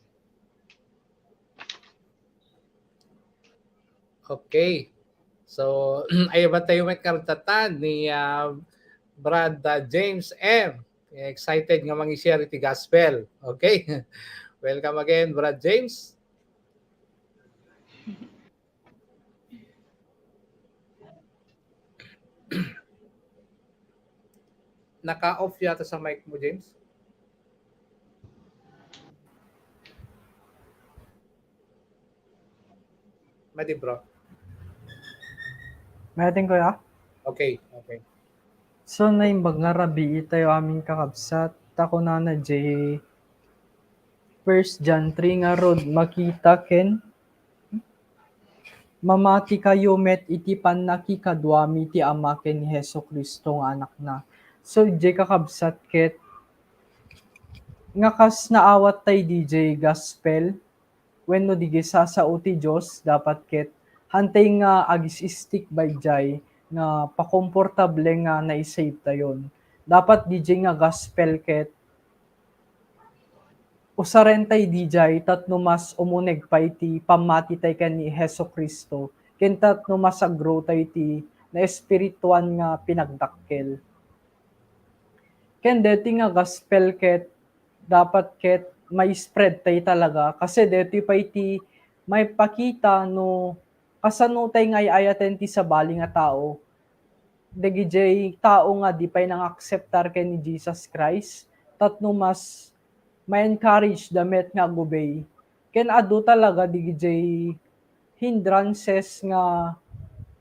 Okay. So, ayaban tayo met kartatan ni, ah, Brad, ah, James M. Excited nga mangi-share iti gospel. Okay. Welcome again, Brad James. Naka-off yata sa mic mo, James. Madi, bro. Madi, kuya? Okay, okay. So, naimbag nga rabii tayo amin, kakabsat, ta kunana jay First John three ngarud, makita ken mamatikayo met iti pannakikaduami ti Ama ken ni Jesu-Cristo nga Anakna. So, jay kakabsat ket Nga kas naawat tay D J gospel, wenno di sasao ti Dios, dapat ket hantay nga agis-stick ba idiay nga pakomportable nga naisave tayon. Dapat D J nga gospel ket usaren tay D J tapno mas umuneg pay ti pammati tay ken ni Jesu-Cristo, ken tapno mas aggrow tay ti naespirituan nga pinagdakkel. Ken deti nga gospel ket dapat ket mai-spread tay talaga, kasi deti pay ti maipakita no kasano tay nga ay-ayaten ti sabali nga tao. Dagijay tao nga di pay nang-akseptar ken ni Jesus Christ, tapno mas ma-encourage da met nga agubey. Ken adu talaga dagijay hindrances nga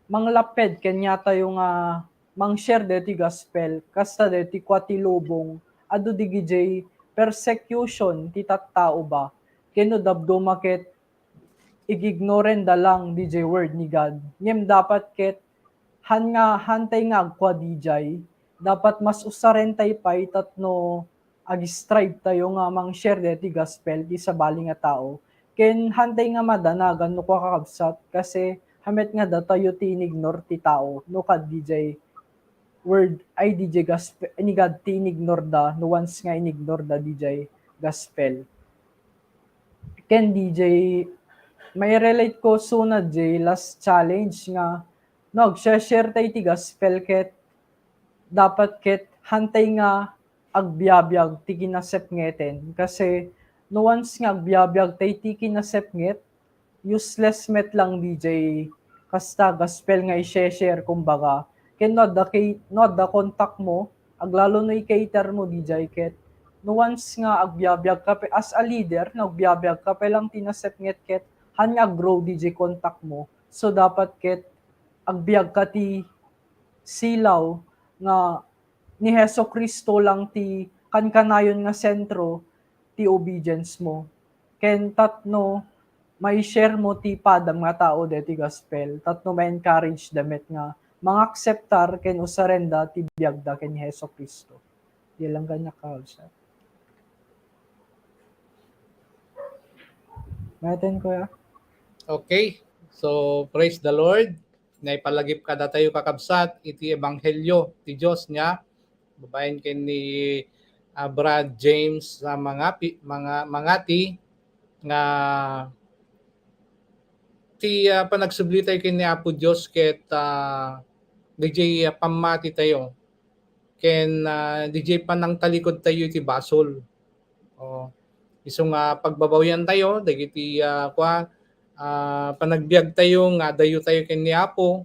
manglapped kaniatayo nga mang-share deti gospel, kasta deti kua ti lubong, adu dagijay persecution ti tattao ba, ken no dabduma ket igignorenda lang dagijay word ni God. Ngem dapat ket han nga, hantay nga agkua dagijay, dapat mas usaren tay pay tapno ag-strive tayo nga mang-share deti gospel ti sabali nga tao. Ken hantay nga madanagan no kua kakabsat, kasi hamet nga datayo ti inignore ti tao no kad dagijay word ay dagijay gospel ni God ti inignorda, no once nga inignorda dagijay gospel. Ken dagijay, mai-relate ko suna dagijay last challenge nga no agshare-share tay ti gospel ket dapat ket hantay nga agbiabiag ti kinasepngeten, kasi no once nga agbiabiag tay ti kinasepnget, useless met lang dagijay kasta gospel nga i-share, kumbaga. Ken no adda kay, no adda kontak mo, aglalo no i-cater mo dagijay ket no once nga agbiabiag ka pay, as a leader, no agbiabiag ka pay lang ti nasepnget ket han nga aggrow dagijay kontak mo. So dapat ket agbiag ka ti silaw nga ni Jesu-Cristo lang ti kankanayon nga sentro ti obedience mo. Ken tapno mai-share mo ti padam nga tao deti gospel, tapno ma-encourage da met nga mangakseptar ken usarenda ti biagda ken ni Jesu-Cristo. Di lang kaniak, Kuya Alsat. Maten, Kuya. Okay. So, praise the Lord. Naipalagip kadatayo, kakabsat, iti ebanghelio ti Dios nga babaen ken ni, ah, Brad James, ah, Mangapi-, Manga-, Mangati, nga ti, ah, panagsubli tayo ken ni Apo Dios ket, ah, dagijay, ah, pammati tayo ken, ah, dagijay panangtalikod tayo iti basol. O, isu nga pagbabawian tayo dagiti, ah, kua, ah, panagbiag tayo nga adayo tayo ken ni Apo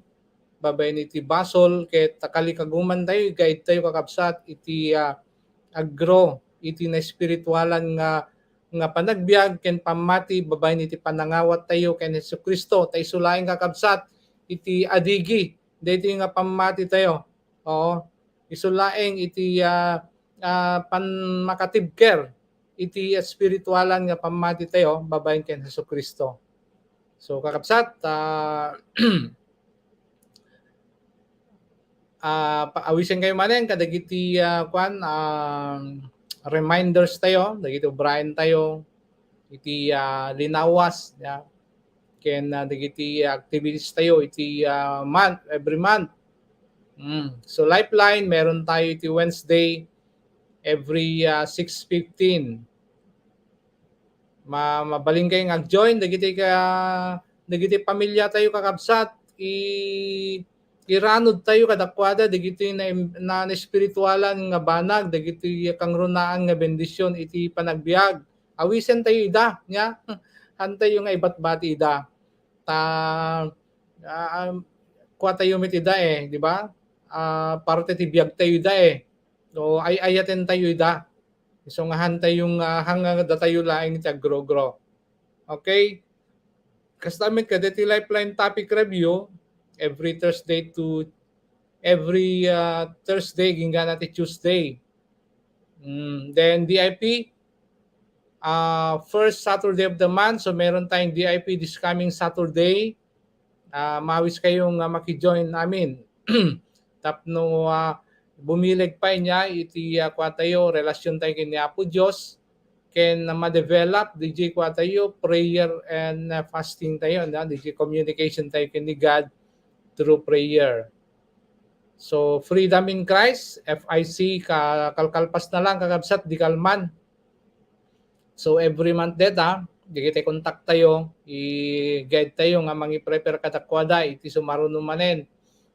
babaen iti basol ket kalikaguman tayo, guide tayo, kakabsat, iti, ah, agro iti naespiritualan nga, nga panagbiag ken pammati babaen iti panangawat tayo ken Jesu-Cristo. Ta isu laeng, kakabsat, iti adigi daytoy nga pammati tayo. Oo. Isu laeng iti, ah, ah, pannakatibker iti espiritualan nga pammati tayo babaen ken Jesu-Cristo. So, kakabsat, ah, ah, pa-, awisen kayo manen kadagiti, ah, kuan, ah, reminders tayo, dagiti ubraen tayo, iti, ah, linawas, ya, ken, ah, dagiti activities tayo iti, ah, month, every month. Mm. So, Lifeline, meron tayo iti Wednesday, every, ah, six fifteen. Ma-, mabalin kayo nga ag-join dagiti ka-, dagiti pamilya tayo, kakabsat, i-, iranud tayo kadakuada dagiti na, na, na espiritualan nga banag, dagiti kangrunaan nga bendisyon iti panagbiag. Awisen tayo ida, nya? Hantayo nga ibatbati ida. Ta, ah, kua tayo met ida eh, di ba? Ah, parte ti biag tayo ida eh. So, ay-ayaten tayo ida. Isu nga hantayo nga, ah, hanga datayo laeng ti agrogro. Okay? Kasta met kadagiti Lifeline topic review every Thursday to every, ah, Thursday, agingga ti Tuesday. Mm, then D I P, ah, first Saturday of the month. So, meron tayong D I P this coming Saturday. Ah, maawis kayo nga maki-join amin. Tapno, ah, bumileg pay iti, ah, kua tayo, relasyon tayo ken ni Apo Dios. ken ma-develop diay kua tayo, prayer and, uh, fasting tayo, no? Diay communication tayo ken ni God through prayer. So, Freedom in Christ, F I C, ka-, kalkalpas na lang, kakabsat, di kalman. So, every month deta, dagiti contact tayo, i-guide tayo nga mangi-prepare kadakuada iti sumaruno manen.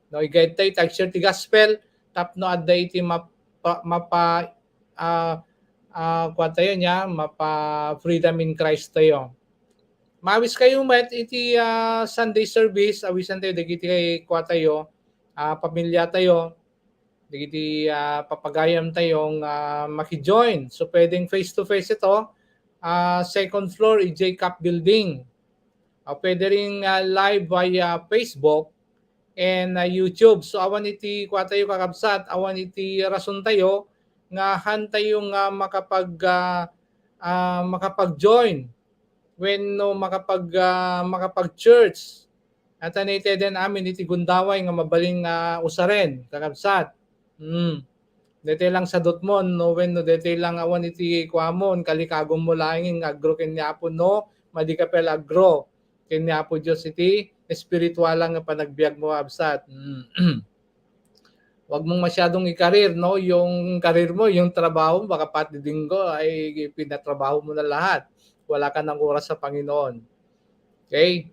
No, i-guide tayo, tag-share ti gospel, tapno adda iti mapa-, mapa-, ah, ah, kua tayo niya, mapa-freedom in Christ tayo. Mawis kayo met iti, ah, Sunday service, awisan tayo dagiti kua tayo, ah, pamilya tayo, dagiti, ah, papagayam tayo nga maki-join. So, pwedeng face-to-face ito, ah, second floor, E J Cup Building. Ah, pwede rin, ah, live via Facebook and, ah, YouTube. So, awan iti kua tayo, kakabsat, awan iti rason tayo nga han tayo nga makapag, ah, ah, makapag-join wenno makapag, ah, makapag-church. At nateden amin iti gundaway nga mabalin nga usaren, kakabsat. Hmm. Daytoy lang sadutmon, no, wenno daytoy lang awan iti kuamon, kalikagummo laeng nga agro ken ni Apo, no, madi ka pay la agro ken ni Apo Dios iti espiritual nga panagbiagmo, kakabsat. Hmm. Wag mong masyadong ikarir, no, yung karir mo, yung trabaho mo, baka pati dinggo ay pinatrabaho mo na lahat. Wala ka ng oras sa Panginoon. Okay?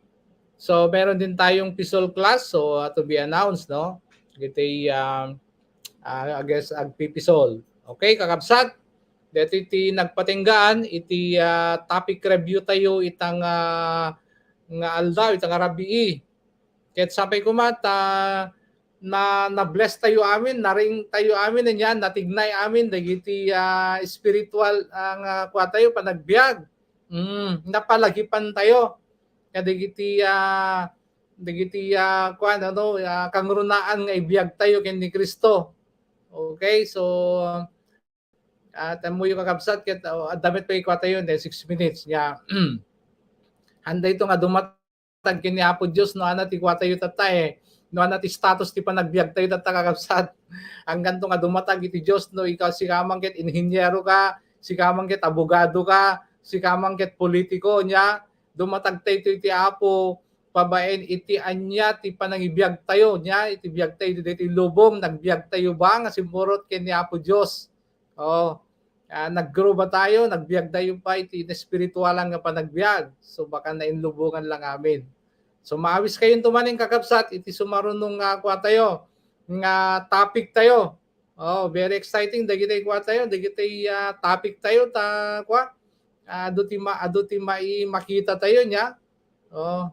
So, meron din tayong P SOL class, so, uh, to be announced, no? Iti, um, ah, I guess, agpi-P SOL. Okay, kakabsat? Dito iti nagpatinggaan, iti, ah, topic review tayo itang, ah, nga aldaw, itang rabii. Ket sapay koma ta na, na-bless tayo amin, naring tayo amin, ania, natignay amin dagiti, ah, spiritual, ah, nga kua tayo, panagbiag. Mm, napalagipan tayo kadagiti, ah, dagiti, ah, kuan, ano, ah, kangrunaan nga ibiag tayo ken ni Cristo. Okay, so, ah, tammuyo, kakabsat, ket, ah, adda met pay kua tayo, then six minutes, nia. Handa ito nga dumatag ken ni Apo Dios no ania ti kua tayo tatta, eh. No ania ti status ti panagbiag tayo tatta, kakabsat. Angganto nga dumatag iti Dios no ikaw, sika man ket inhinyero ka, sika man ket abogado ka, sika man ket politiko, nia, dumatag tayo iti Apo babaen iti ania ti panangibiag tayo, nia, iti biag tayo ditoy lubong, nagbiag tayo ba nga simmurot ken ni Apo Dios? Oh, ah, nag-grow ba tayo? Nagbiag tayo pa iti espiritualan nga panagbiag? So, baka nainlubongan lang amin. So, maawis kayo tumaning, kakabsat, iti sumarunong nga kua tayo, nga topic tayo. Oh, very exciting. Dagiti kua tayo, dagiti, ah, topic tayo, ta, kua, ah, adu ti ma-, adu ti mai-, makita tayo, nia. Oh,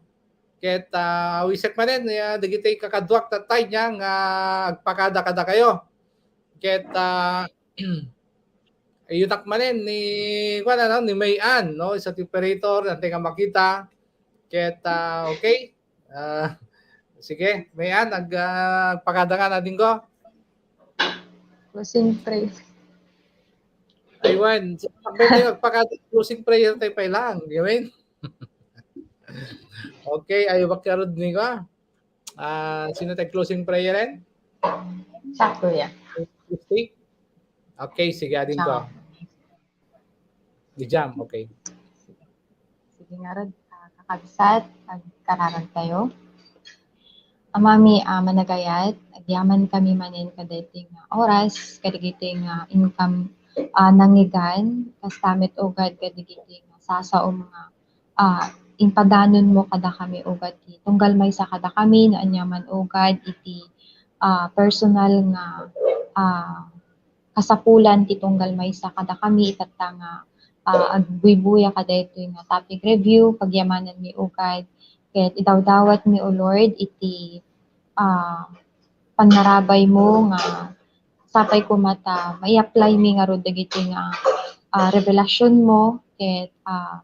ket, ah, awisek manen, ah, dagiti kakaduak tattay, nia, nga agpakada kadakayo. Ket, ah, ayunak manen ni, kuan, ano, ni May Ann, no? Isa ti operator, nante nga makita. Ket, ah, okay. Ah, sige, May Ann, ag-, ah, agpakada nga na, dinggo. Closing prayer. Aywan, so, pwede agpakada, closing prayer tayo pa lang, gawin. Okay, ayuak karud ni, kuan. Ah, sino tayo closing prayer, en? Siak, kuya. Christy? Okay, sige, ading ko. Siak. Di jam, okay. Sige ngarud, ah, kakabsat, agkararag tayo. Amami, ah, managayat, agyaman kami manen kadaytoy nga oras, kadagitoy nga inkam, ah, nangngegan, kasta met, ugad, kadagitoy nga sasaom nga ah, impadanon mo kadakami, ugad, ti tunggal maysa kadakami no aniaman, ugad, iti, ah, personal nga, ah, kasapulan ti tunggal maysa kadakami itatta nga, ah, agbuybuya kadaytoy nga topic review, pagyamananmi, ugad, ket idawdawatmi, O Lord, iti, ah, pannarabay mo nga sapay koma ta mai-apply mi ngarud dagiti nga, ah, revelation mo, ket, ah,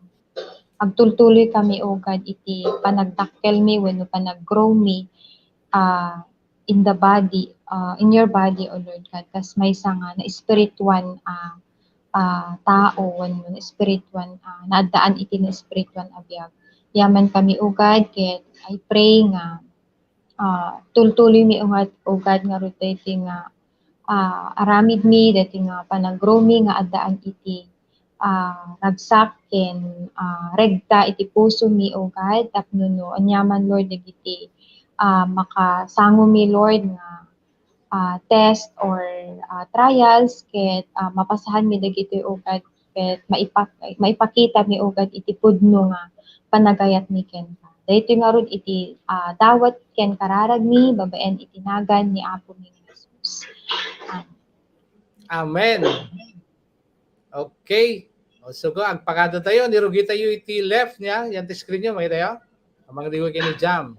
agtultuloy kami, ugad, iti panagdakkel mi wenno panag-grow mi, ah, in the body, ah, in your body, O Lord God, kas maysa nga naespirituan a, ah, tao wenno naespirituan, ah, naaddaan iti naespirituan a biag. Yaman kami, ugad, ket I pray nga ah, tultuloymi ungat, ugad, ngarud daytoy nga, ah, aramidmi, daytoy nga panag-grow mi nga addaan iti, ah, ragsak ken, ah, regta iti pusomi, O God, tapno no aniaman, Lord, dagiti, ah, makasangomi, Lord, nga, ah, test or, ah, trials, ket, ah, mapasahanmi dagitoy, O God, ket maipak-, maipakitami, O God, iti pudno nga panagayatmi kenka. Daytoy ngarud iti, ah, dawat ken kararagmi babaen iti nagan ni Apomi nga Jesus. Amen. Amen. Okay. O, so, agpakada tayo, nirugi tayo iti left niya, yan ti screen niyo, makita tayo. Amang liwa kini Jam.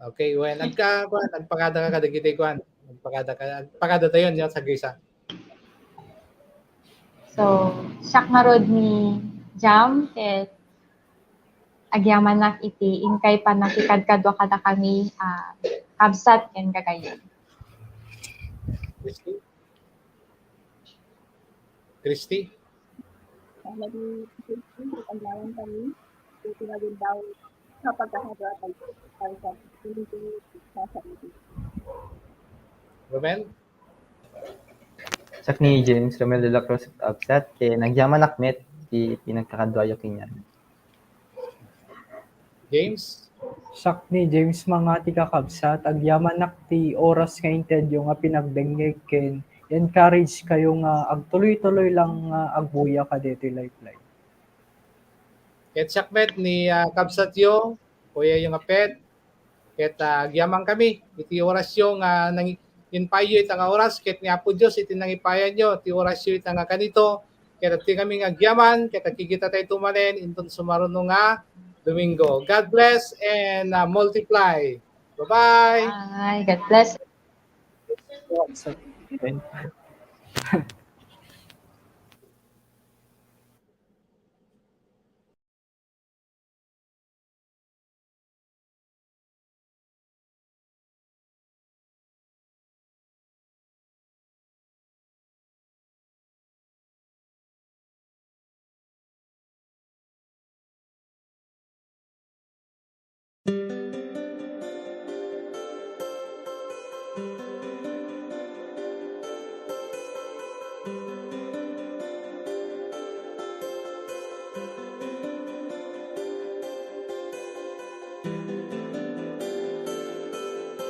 Okay, well, nagka, kuan, nagpakada ka kadagiti kuan. Nagpakada ka, nagpakada tayo niya sa gisa. So, siak ngarud ni Jam, ket agyamanak iti inkay pannakikadkadua kadakami, ah, kabsat ken gagayyem. Christy? Christy? Kaya di Christy, ang lawan kami, iti naging daw sa pagkakagawa pag sa Romel? Siak ni James Romel de la Cruz, absat, ket agyamanak met ti pinagkakaduayo kenka. James? Siak ni James Mangati, kakabsat, agyamanak ti oras nga intedyo nga pinagdengngeg ken encourage kayo nga agtuloy-tuloy lang nga agbuya kadaytoy Lifeline. Ket siak met ni, ah, kabsatyo, kuyayo nga Pet, ket, ah, agyaman kami iti orasyo nga nang-, inpayo ita nga oras, ket ni Apo Dios iti nangipayanyo ti orasyo ita nga kanito, ket adtoy kami nga agyaman, ket agkikita tayo manen inton sumaruno nga Domingo. God bless and, ah, multiply. Bye-bye. Bye. God bless.